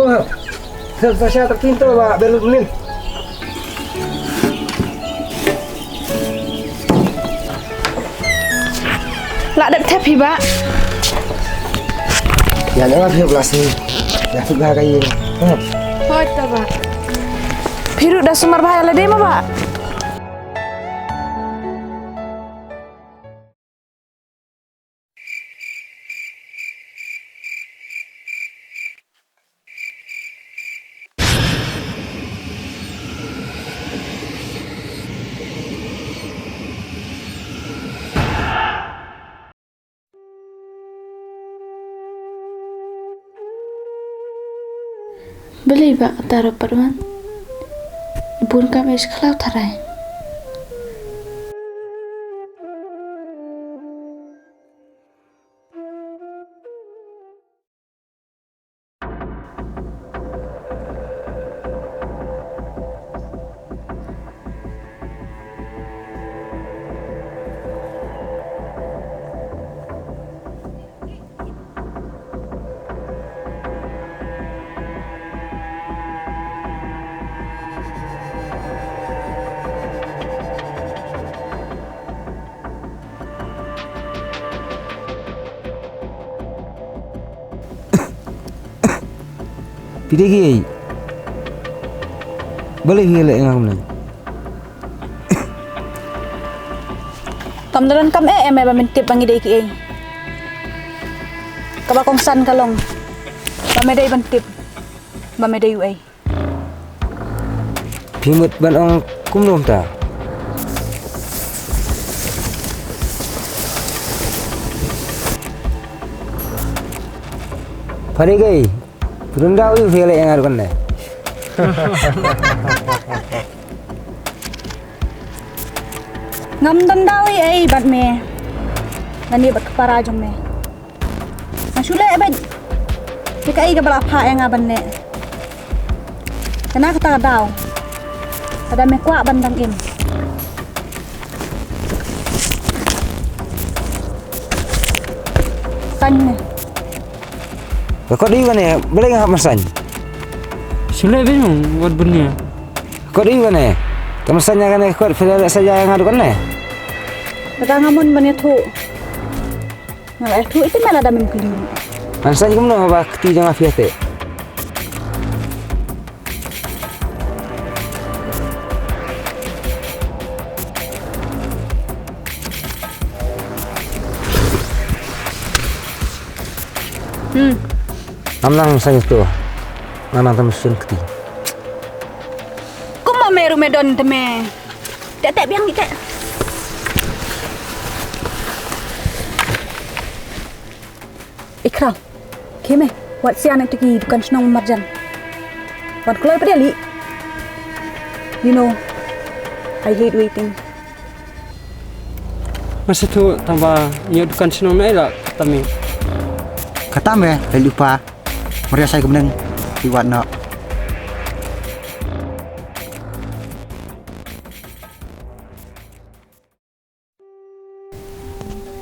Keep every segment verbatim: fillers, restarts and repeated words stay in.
Sa sa sha ta kin to ba belu nin. La dep thep hi ba. Ya, na phi bla si. Ya, phi bla ka ye. Hoi ta ba. Phi ruh da sumar ba ya la dei ma ba. Balei ba ka taro pat wan? Bun kam ïa shi khlaw tharai. Phi dei kiei? Balei phi leh ïa nga kumne? Kam da donkam eh em ba men tip ba ngi dei kiei. Kaba kongsan ka long ba me dei ban tip ba me dei uei. Phi mut ban ong kumno mynta? Pha dei kiei? Phi don daw ïa phi leh ïa nga ruh kane. Ngam don daw ei ei bad me. Lane bad ka para jong me. Nga shu leh bad ïa kaei kaba la phah ïa nga ban leh. Kane kata ka daw. Lada me kwah ban dang im. Saiñ me. Ka kot ïa kane, balei nga hap ban saiñ? Shu leh beit mo, wat bun ïa. Ka kot ïa kane. Ka ban saiñ ïa kane ka kot, phi la leh saja ïa nga ruh kane. Lada nga mon ban ïathuh. Nga la ïathuh ïa te me lada mem kylli. Ban saiñ kumno haba kti jong nga phi ïateh? Hmm. Ngam nang saiñ to. Nga nang tam sien kti. Kumba me ruh me don te me. Teh teh biang ni teh. Ikra. Khie me, wat sian ïa ki dukan shnong marjan. Wan kloi pdeng li. You know, I hate waiting. Masa tu tang ba ïa dukan shnong nai la kata me. Kata me, lei lupa. Maria sai kumneng, i wat na.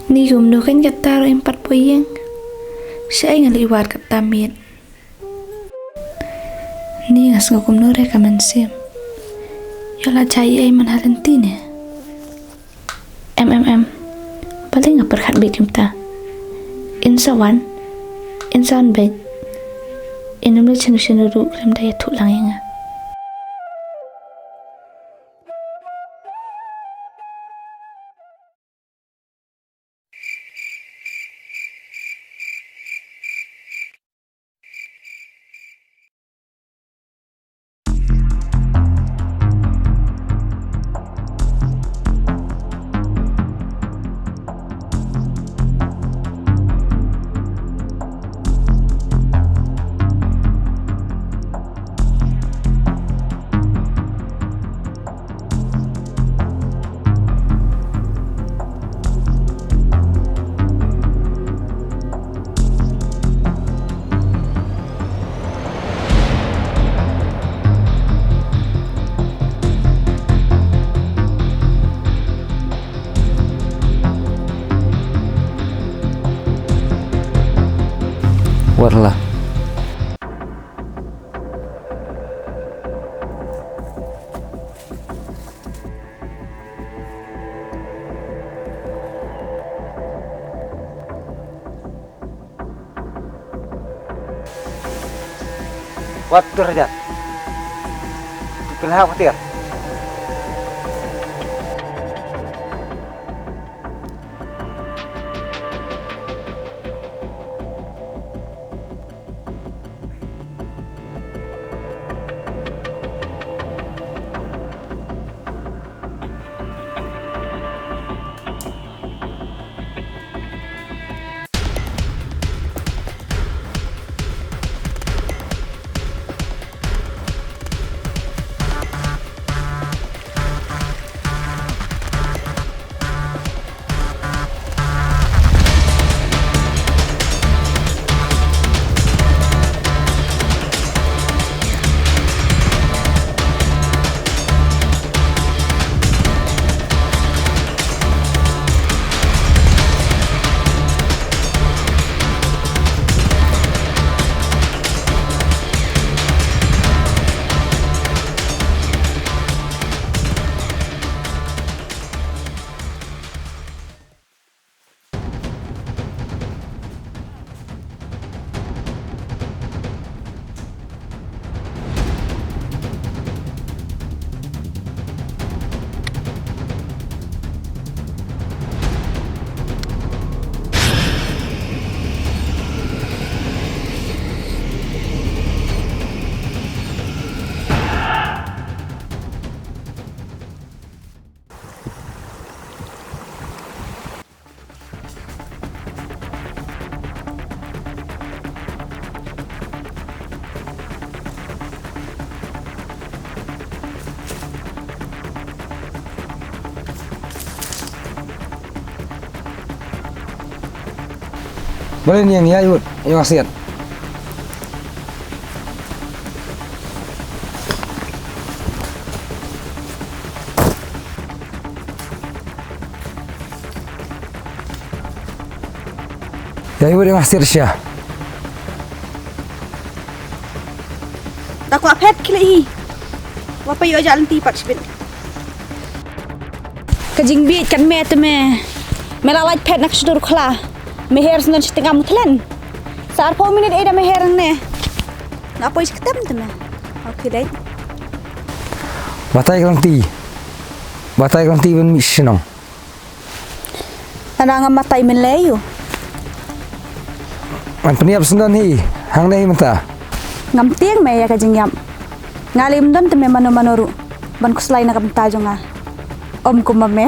Ni kumno kan kata ro em pat poi ïeng. Shaei nga leh i wat kata miet. Ni nga sngew kumno re ka mynsiem. Ïoh la jai ei man ha lynti ne. Em em em. Balei nga pyrkhat beit kumta. In sa wan. In sa wan beit. In ym leit shano shano ruh khlem da ïathuh lang ïa nga. Wat la. Wat tur jan. Pynhap ka tiar. Balei ïa ngi ïa wut ïa wasiat. Ïa wut ïa wasiat sha. Da kwah phet khlieh hi. Wa pa ïoh ja lynti pat shibit. Ka jingbieit kan me te me. Me la lait phet na ka shnur khla. Me her snan shi tengam u thlen. Sa arphew minit ei da me her ne. Na poi shi ktem te me. Okay dei. Batai ka lynti. Batai ka lynti ban mih shnong. Ana ngam batai mynlei ïu. Ngan pynïap sngewdon hi hangne hi mynta. Ngam tieng me ïa ka jingïap. Nga lei ym don te me mano mano ruh ban khuslai na ka bynta jong nga. Ym kumba me.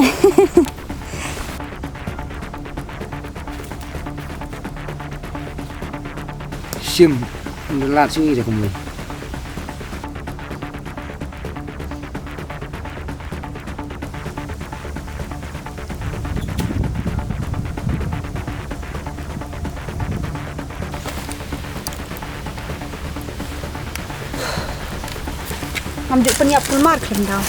Shim, ym da lad shuh ïa ka mui. Ngam ju pynïap kulmar khlem daw.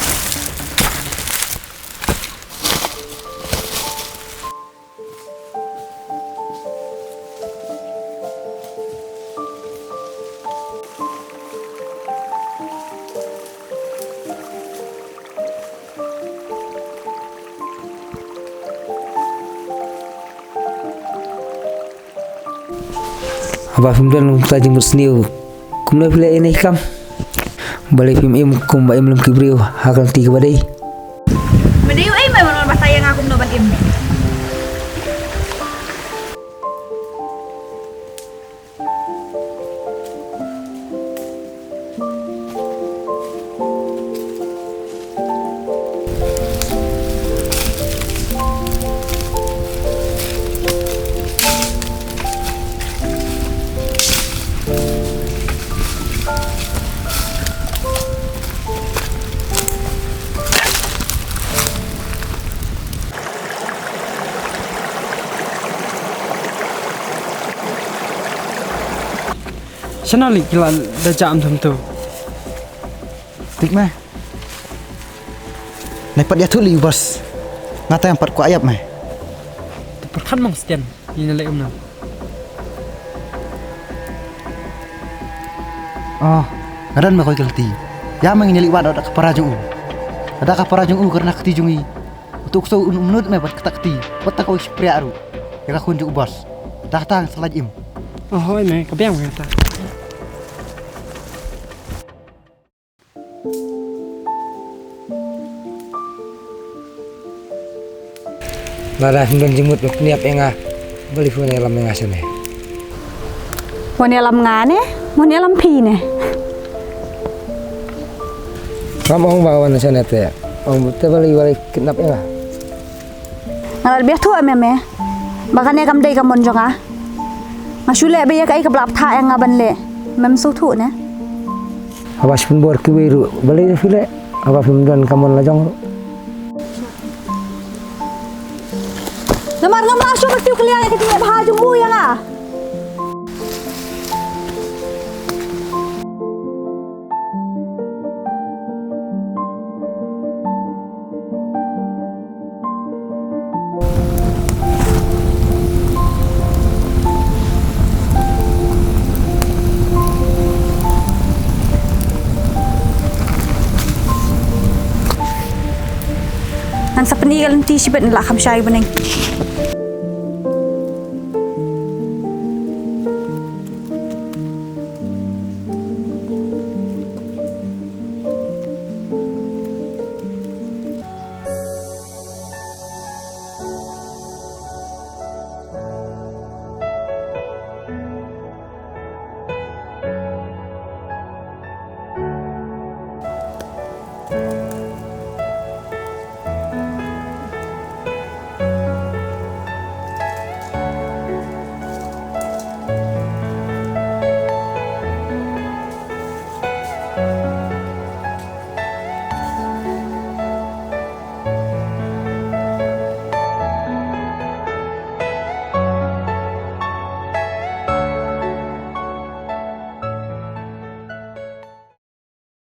Haba phim don kumta jingmut sniew, kumno phi leh ïa kane ka kam? Balei phim im kumba im lem ki briew ha ka lynti kaba dei? Me dei uei me ban batai ïa nga kumno ban im? Shano leit ki la da jam thum tu. Tik me. Nai pat ïathuh lei u boss. Nga tang pat kwah ïap me. Te pyrkhat mang Stian, ïa ngi leh um nang. Oh, nga don me koi ka lynti. Ïa me ngin ïa leit wad da ka para jong u. Da ka para jong u ka rna kti jong i. Utu u ksew un ym nud me bad kata kti. Bad ta kawei shipria ruh. Ïa ka khun jong u boss. Da kata nga sa lait im. Oh hoi me, ka biang me kata. Lada phim don jingmut ba pynïap ïa nga, balei phi wan ïalam ïa nga shane? Wan ïalam nga ne? Wan ïalam phi ne? Ngam ong ba wan shane te. Ong te balei, balei kidnap ïa nga? Nga la biang thuh em em eh. Ba kane kam dei ka mon jong nga. Nga shu leh ba ïa kaei kaba la phah ïa nga ban leh. Mem sngewthuh ne? Haba shu pynbor kiwei ruh balei phi leh? Haba phim don ka mon la jong ruh. Namar ngam lah shuh ban siew kylliang ïa ka jingleh bha jong u ïa nga. Ngan sa pyni ka lynti shibit, la kham shai bneng.